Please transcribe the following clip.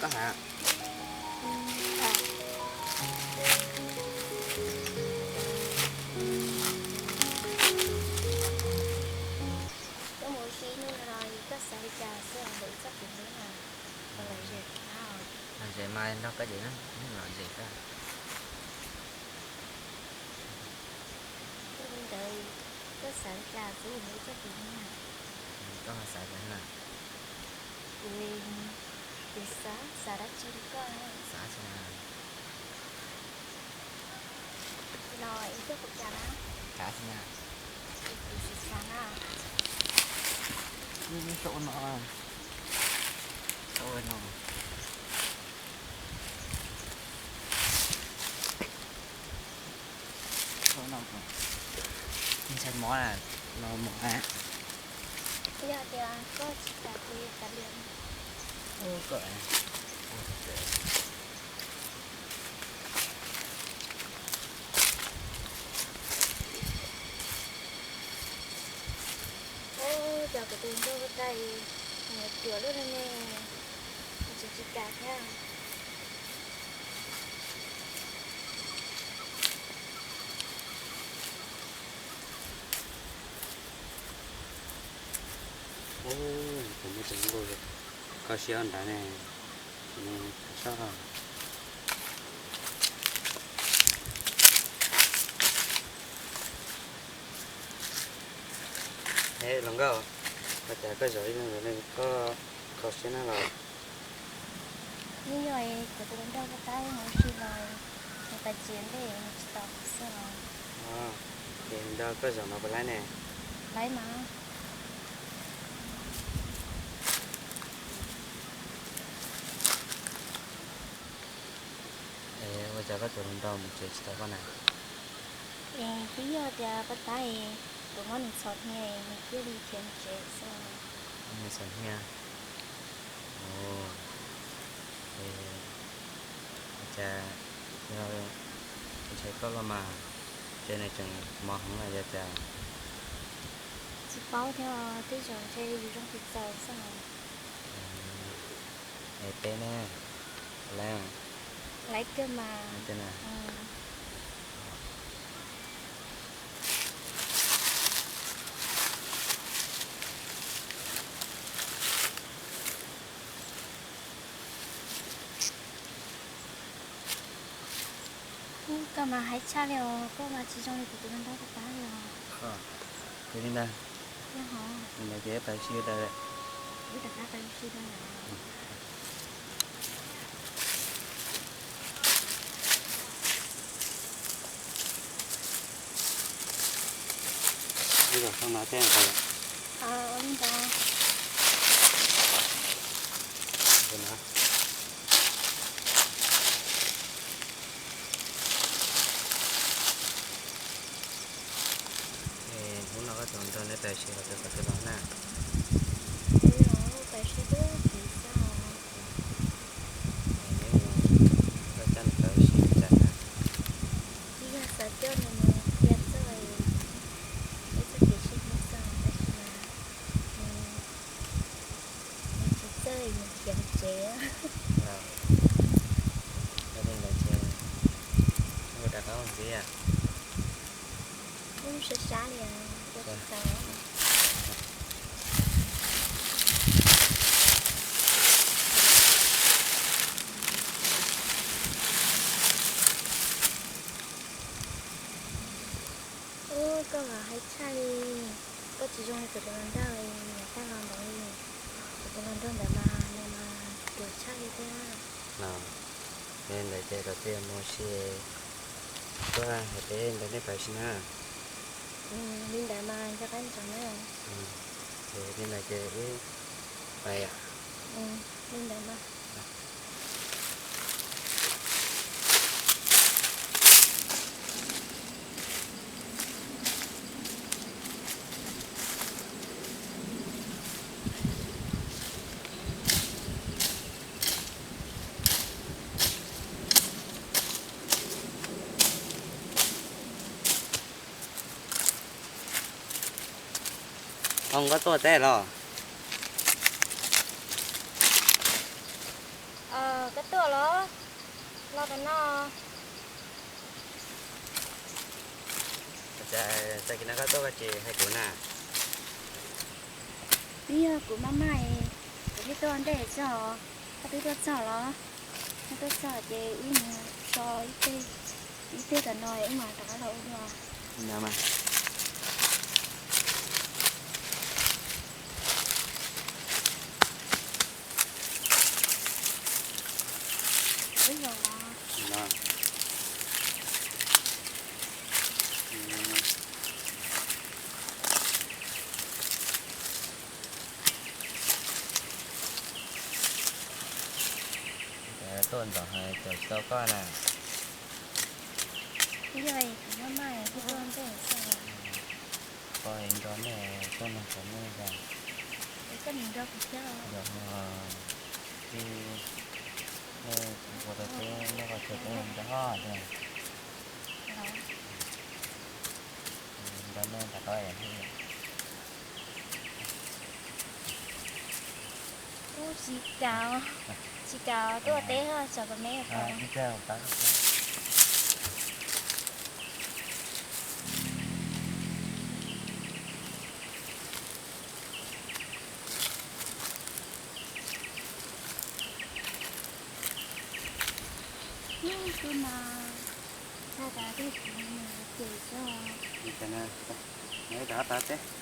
Koj hais. Koj mus ua si ib hnub no los koj xav li cas xwb, ua ib txoj kev hlub no, lom zem thiab. Lom zem mas nrog koj ces yeej lom zem kawg. Yog li ntawd, koj xav li cas xwb, ua ib txoj kev hlub no? Koj ho xav li cas na? Kuv, kuv xav, xav dab tsi li koj? Xav dab tsi na? Los ib tuaj kuv cas na? Xav dab tsi na? Kuv xav xav na. Saib ua no. Saib ua no. Ntshai mob na, no mob na. Yog tias koj tsis kam ces kav liam. Ub, koj. Ub, cov kuv tus nraug ua tau, nws ruam lub no ne, nws tsis tsis kam thiab. Ub, kuv muaj tus nraug kho siab nrad ne, nws kho siab. Es hluas nkauj, ua cas koj zaum ib leeg ntawd koj kho siab na los? Yeej yog kuv tus hluas nraug pab tab mus ua si los nws pab txiav nplej nws tsis tau kuv xwb os. Ces nrog koj zaum no puas laib ne? Laib mas. Es ua cas koj tus hluas nraug mus tsev tsis tau koj na? Es twb yog tias pab tab es kuv muab nws txhom hnia es nws thiaj li khiav mus tsev xwb. Nws txhom hnia? Ua cas yog ntshai koj los mas, ntshe nws tseem mob heev los yog cas? Tsis paub thiab, tej zaum ntshe yus zoo tsis txaus xwb. Es peb ne, laib, laib kawg mas. Koj mas haib tshaj li os, koj mas tsis zoo li kuv tus hluas nraug pab li os. Ua li ntawd, ua li ntawd ces pais ua si tau. Wb rov qab pais ua si tau. Wb los txog no thiab. Ua li ntawd. Hnub no koj tus nraug neb pais ua si los twb qhov twg los na? Wb los pais ua si tib si xwb os. Neb mus, koj coj nws pais ua si li cas na? Twb yog xav coj nws mus qhia txoj, ib txoj kev sib hlub xwb tab sis mas nws tsis txawj, nws khiav mus tsev. Yog li ntawd ces mus rov qab ua ntxiv. Kuj sab sab li, ua tsis tau. Ub, koj mas haib tshaj li, koj tsis zoo li kuv tus hluas nraug li, niam tab los ntawd li. Kuv tus hluas nraug ntawd mas nws mas ruam tshaj li thiab. Li ntawd ces thaum twg mus ua si, koj hais peb ntawd nej pais ua si na. Li ntawd mas nco qab ntsoov na. Ces li ntawd ces wb pais. Li ntawd mas. Os, koj tuaj teb los? Tuaj los, los tom no. Cas tag kis no koj tuaj koj tsis hais kuv na? Twb yog kuv maj maj, kuv twb tuaj ntej txog. Koj twb tuaj txog los? Koj tuaj txog ces wb mus so ib teg, ib teg tom no wb mam rov qab los ua dua. Tuaj ntxov heev, caum tsis tau koj na. Yog kuv maj maj, kuv tuaj ntej. Koj nrog mej tuaj nug tau mej os. Koj nrog kuv thiab os. Yog, nej ua tau teb noj qhov chaw peb nrog tiag. Nrog nej nram qab. Ub, tsis kam, tsis kam tuaj teb, tsam kom me. Tus no, tag tas tej kuv mus ces tso. Rov qab teb.